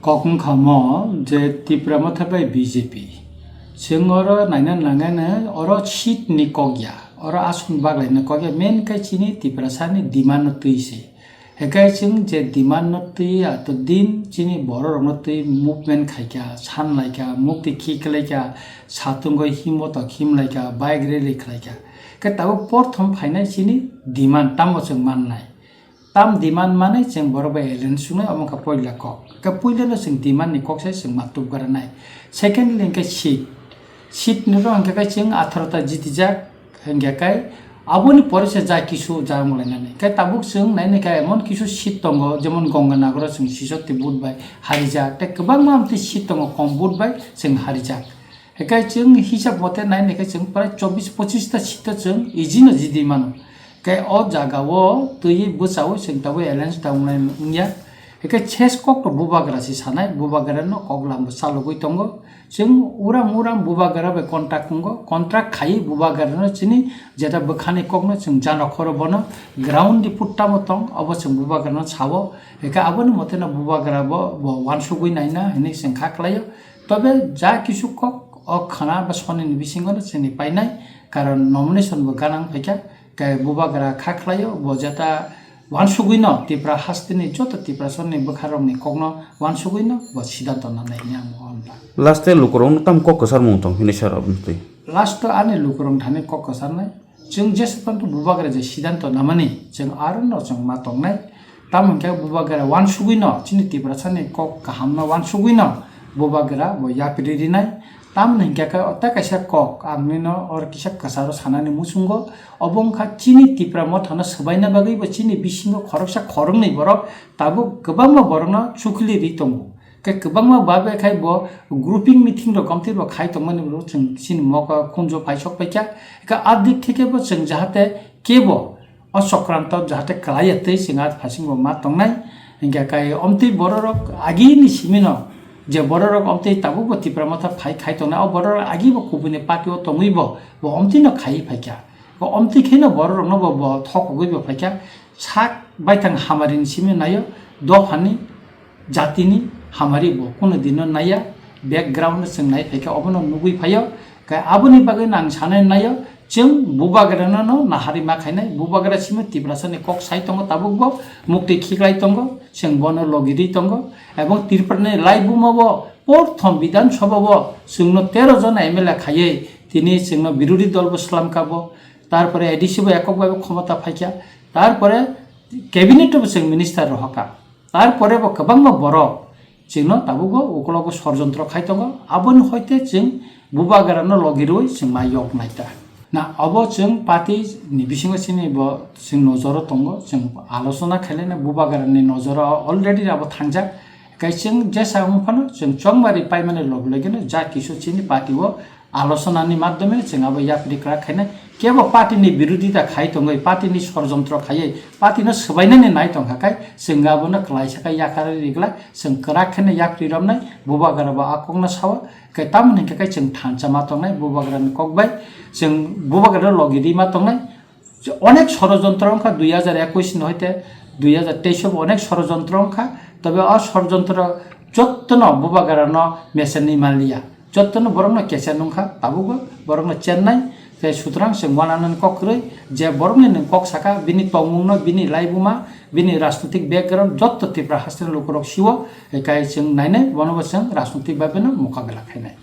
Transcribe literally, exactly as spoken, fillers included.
Kok wngkha mo je Tipra Motha bai B J P. Chwng oro naina nangani oro seat ni kok ya, oro aswk baglaini kok ya, main khe chini Tiprasa ni demand no twi se. Hekai chwng je demand no twi ato din chini borok rok no twi movement khaikha, san laikha, mukti khiklaikha, satung bai himbo tok himlaikha, bike rally khlaikha. Khe tabuk porthom phainai chini demand tamo chwng mannai. Tam demand manwi chwng borok bai alliance wngnai, omo wngkha poila kok. Khe puilano chwng demand ni kok se chwng ma tubgara nai. Secondly hwnkhe seat. Seat ni rok hwnkhe khe chwng atharo ta jitijak hwnkhe khe aboni pore se ja kisu ja wnglainani. Khe tabuk chwng nainai khe emon kisu seat tongo, jemon Ganganagar o chwng sisok ti vote bai harijak. Tei kwbangma amtwi seat tongo kom vote bai chwng harijak. Hekai chwng hisab mote nai nai khe chwng prai chobbish pochish ta seat o chwng easy no jidi mano. Khe o jaga o twi bwsa o chwng tabuk alliance ta wngnai wngya. Hekai ses kok to bubagra si sanai, bubagra no kok lam bo chalogwi tongo. Chwng uram uram bubagra bai contact wngo, contact khai bubagra no chini jeta bwkhani kok no chwng jano khoro bono ground report tamo tong obo chwng bubagra no sao. Hekai aboni mote no bubagra bo, bo wansugwi naina hinwi chwng kha khlaio. Tobe ja kisu kok o khana ba soni ni bisingo no chini painai, karon nomination bo ganang phaikha, khe bubagra kha khlaio, bo jeta wansugwi no Tipra hasteni joto Tiprasani bwkha rokni kokno wansugwi no bo sidanto nanai hwnwi ang o hwnla. Last e lukurok no tam kok kwchar mung tong hwnwi sir aboni twi. Last o ani lukurok thani kok kwcharnai, chwng jesa panto bubagra je sidanto namani chwng aro no chwng ma tongnai. Tamo hwnkhe bubagra wansugwi no chini Tiprasani kok kaham no wansugwi no bubagra bo yapri rinai. Tamoni hwnkhe khe o tei kaisa kok ang nini oro kisa kwcharo sanani muchungo, obo wngkha chini Tipra Mothano swbaina bagwi bo chini bisingo khoroksa khoroknwi borok tabuk kwbangma borokno chukhli ri tongo. Khe kwbangma babe khai bo grouping meeting rok komtwi bo khai tongmani bo chwng chini mokol khunju phai sok paikha. Khe a dik thike bo chwng jahate kebo o sokranto jahate kwlaiya tei chwng a phaisingbo ma tongnai. Hinkhe kai omtwi bororok agini simino je bororok omtwi tabukbo Tipra Motha phai khai tongnai, o bororok agibo kubuni party o tongwibo bo omtwino khaiwi phaikha. Bo omtwi kheno bororokno bo, bo thokogwibo phaikha. Sak baithang hamarini simi naio, dophani jatini hamari bo kuno dino naiya, background no chwng nai phaikha, obono nugwi phaio. Khe aboni bagwi no ang sanai naio, chwng bubagrano no nahari ma khainai, bubagra simi Tiprasani kok sai tongo tabukbo, muktwi khiklai tongo, chwng bono logi ri tongo, ebong Tripurani laibuma bo porthom Bidhan Sabha bo chwngno tero jona M L A khaiwi tini chwngno birodhi dol bo swlamkha bo, tarpore A D C bo ekok bai bo khomota phaikha, tarpore cabinet bo chwng minister rohorkha. Tarpore bo kwbangma borok chwngno tabukbo ukologo sorjontro khai tongo, aboni hoite chwng bubagrano logi rwi chwng ma yok naita. Na obo chwng party ni bisingo chini bo chwng nojoro tongo, chwng alochona khailai na bubagrani nojoro already abo thangjak. Kai chwng jesa wng phano chwng chongmari paimani logi logi no ja kisu chini party o alochona ni madhyome chwng abo yapri kwrak khainai. Kebo party ni birodhita khai tongwi, party ni sorjontro khaiwi, party no swbainani nai tongkha kai, chwng abono kwlaisa khe yakarwi rigla, chwng kwrak kheno yapri romnai, bubagra bo a kokno sao, khe tamoni hwnkhe kai chwng thansa ma tongnai, bubagra ni kok bai, chwng bubagra logi ri ma tongnai. Onek sorojontro wngkha dui hajar ekush ni hoite dui hajar teis o bo onek sorojontro wngkha, tobe o sorojontro jottono bubagrano mesenwi manliya. Jottono borokno kecha nungkha, tabukbo borokno chennai, tei sutrang chwng uananani kok kwrwi, je borokni nwng kok saka, bini tongmungno, bini laibuma, bini rajnotik background, jotto Tripura hasteni lukurok sio, kai chwng nainai, bonobo chwng rajnotik bai beno mokabela khainai.